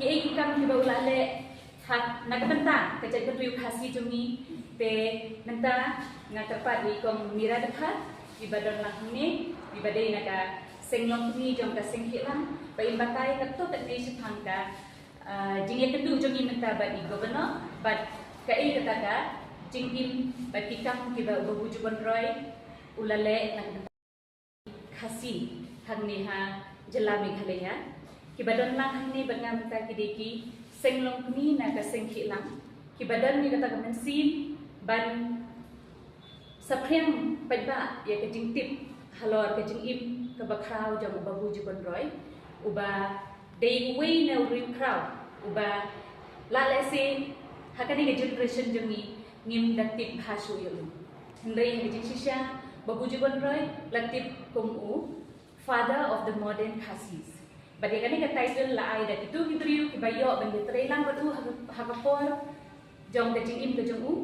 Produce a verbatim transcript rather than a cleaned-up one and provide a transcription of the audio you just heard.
Kiei ki kam kiba u la leh ha na ka bynta ka jaitbynriew Khasi jong ngi. Te mynta nga kyrpad ïa i Kong Mira Dkhar iba don lang hangne, iba dei na ka seng longkmie jong ka seng Khihlang, ba in batai katto katne shaphang ka, ah, jingïakynduh jong ngi mynta bad i Governor bad kaei kata ka jingim bad ki kam kiba u Babu Jubon Roy u la leh na ka bynta Khasi hangne ha jylla Meghalaya. Kiba don lang hangne bad nga mynta ki dei ki seng longkmie na ka seng Khihlang kiba don ïa kata ka mynsiem ban saphriang paidbah ïa ka jingtip halor ka jingim kaba khraw jong u Babu Jubon Roy, uba dei uwei na u riewkhraw uba la lehse ha kane ka generation jong ngi ngim da tip bha shuh ïa u. Hynrei ha ka jingshisha Babu Jubon Roy la tip kum u Father of the Modern Khasis. Bad ïa kane ka title la ai da kito ki briew kiba ïoh ban ïatreilang bad u ha ka, ha ka por jong ka jingim ka jong u.